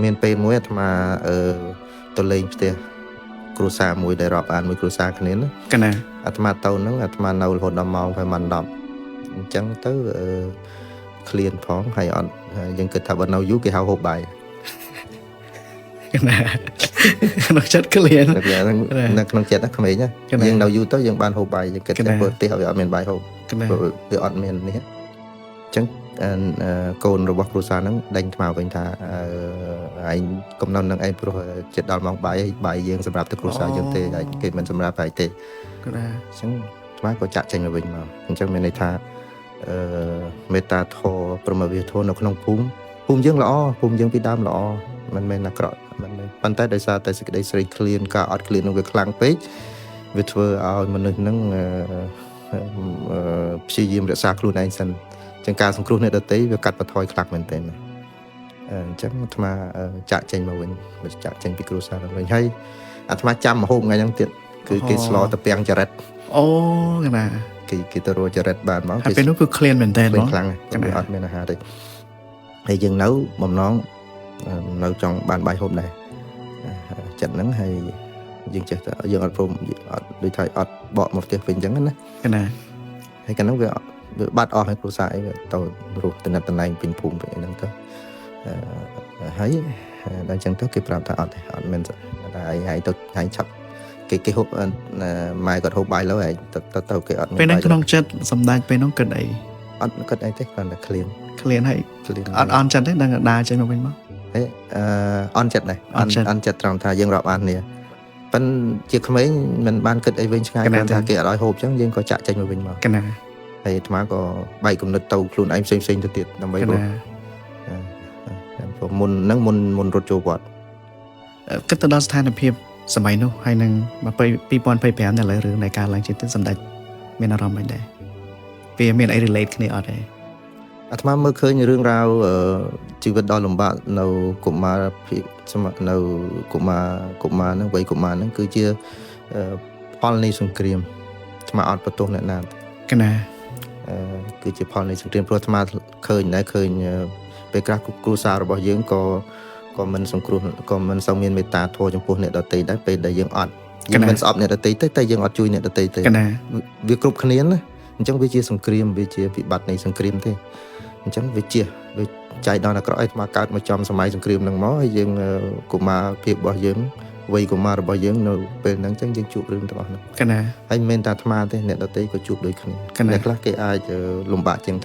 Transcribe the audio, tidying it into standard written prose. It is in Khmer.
មានពេលមួយអាត្មាអឺទៅលេងផ្ទះគ្រួសារមួយដែលរាប់អានមួយគ្រួសារគ្នាណា កណា អាត្មាទៅហ្នឹងអាត្មានៅរហូតដល់ម៉ោងប្រហែល10អញ្ចឹងទៅអឺឃ្លានផងហើយអត់យើងគិតថាបើនៅយូរគេហៅហូបបាយ កណាក្នុងចិត្តឃ្លាន នៅក្នុងនៅក្នុងចិត្តណាក្មេងណា កណា យើងនៅយូរទៅយើងបានហូបបាយយើងគិត កណា ថាព្រោះផ្ទះវាអត់មានបាយហូប កណា ព្រោះវាអត់មាននេះអញ្ចឹងអឺអឺកូនរបស់គ្រួសារហ្នឹងដេញថ្មវិញថាអឺឯងកំណត់នឹងឯងព្រោះចិត្តដល់ម៉ោងបាយហើយបាយយើងសម្រាប់ទៅគ្រួសារយើងទេឯងគេមិនសម្រាប់ឯងទេ កណា អញ្ចឹងអាត្មាក៏ចាក់ចេញមកវិញមកអញ្ចឹងមានន័យថាអឺមេត្តាធម៌ព្រហ្មវិធម៌នៅក្នុងភូមិភូមិយើងល្អភូមិយើងពីដើមល្អមិនមែនអាក្រក់មិនមែនប៉ុន្តែដោយសារតែសេចក្តីស្រេកឃ្លានការអត់ឃ្លាននោះវាខ្លាំងពេកវាធ្វើឲ្យមនុស្សហ្នឹងអឺអឺព្យាយាមរក្សាខ្លួនឯងសិនអញ្ចឹងការសង្គ្រោះអ្នកដទៃវាកាត់បន្ថយខ្លាំងមែនទែនណាអញ្ចឹងអាត្មាចាក់ចេញមកវិញចាក់ចេញពីគ្រួសារមកវិញហើយអាត្មាចាំម្ហូបថ្ងៃហ្នឹងទៀតគឺគេស្លតាពាំងចរិត អូកណា គេទៅរកចរិតបានមក ហើយពេលនោះគឺឃ្លានមែនតើ ឃ្លានខ្លាំង កណា វាអត់មានអាហារទេហើយយើងនៅបំណងនៅចង់បានបាយហូបដែរចិត្តហ្នឹងហើយយើងចេះតែយើងអត់ព្រមអត់ដូចថាអត់បកមកផ្ទះវិញអញ្ចឹងណា កណា ហើយកាលហ្នឹងវាវាបាត់អស់ហើយគ្រួសារអីវាទៅរស់តំណែងតំណែងពេញភូមិពេញអីហ្នឹងទៅហើយដល់អញ្ចឹងទៅគេប្រាប់ថាអត់ទេអត់មែនថាឯងឯងទៅឯងឆាប់គេគេហូបម៉ែគាត់ហូបបាយលើឯងទៅទៅគេអត់មាន ពេលហ្នឹងក្នុងចិត្តសម្ដេចពេលហ្នឹងគិតអី អត់គិតអីទេគ្រាន់តែឃ្លាន ឃ្លានហើយ ឃ្លាន អត់អន់ចិត្តទេដឹងតែដើរចេញមកវិញមក ហេអឺអន់ចិត្តដែរ អន់ចិត្ត អន់ចិត្តត្រង់ថាយើងរាប់អានគ្នាប៉ិនជាក្មេងមិនបានគិតអីវិញឆ្ងាយក ណា គ្រាន់តែគេអត់ឲ្យហូបអញ្ចឹងយើងក៏ចាក់ចេញមកវិញមក កណា ហើយអាត្មាក៏បែកគំនិតទៅខ្លួនឯងផ្សេងផ្សេងៗទៅទៀតដើម្បី ក រស់ ណា ព្រោះមុនហ្នឹងមុនមុនរត់ចូលវត្ត គិតទៅដល់ស្ថានភាពសម័យនោះហើយនឹង2025នៅលើរឿងនៃការឡើងជាតិទៅសម្ដេចមានអារម្មណ៍មិនដែរវាមានអី relate គ្នាអត់ទេ អាត្មាមើលឃើញរឿងរ៉ាវជីវិតដ៏លំបាកនៅកុមារភាពសម័យនៅកុមារកុមារហ្នឹងវ័យកុមារហ្នឹងគឺជាផលនៃសង្គ្រាមអាត្មាអត់បន្ទោសអ្នកណាទេ កណា គឺជាផលនៃសង្គ្រាមព្រោះអាត្មាឃើញដែរឃើញពេលខ្លះគ្រួសាររបស់យើងក៏ក៏មិនសង្គ្រោះក៏មិនសូវមានមេត្តាធម៌ចំពោះអ្នកដទៃដែរពេលដែលយើងអត់យើងមិនស្អប់អ្នកដទៃទេតែយើងអត់ជួយអ្នកដទៃទេ កណា វាគ្រប់គ្នាណាអញ្ចឹងវាជាសង្គ្រាមវាជាវិបត្តិនៃសង្គ្រាមទេអញ្ចឹងវាជាវាចៃដន្យអាក្រក់ឲ្យអាត្មាកើតមកចំសម័យសង្គ្រាមហ្នឹងមកហើយយើងកុមារភាពរបស់យើងវ័យកុមាររបស់យើងនៅពេលហ្នឹងអញ្ចឹងយើងជួបរឿងទាំងអស់ហ្នឹង កណា ហើយមិនមែនតែអាត្មាទេអ្នកដទៃក៏ជួបដូចគ្នា កណា អ្នកខ្លះគេអាចលំបាកជាងអាត្មា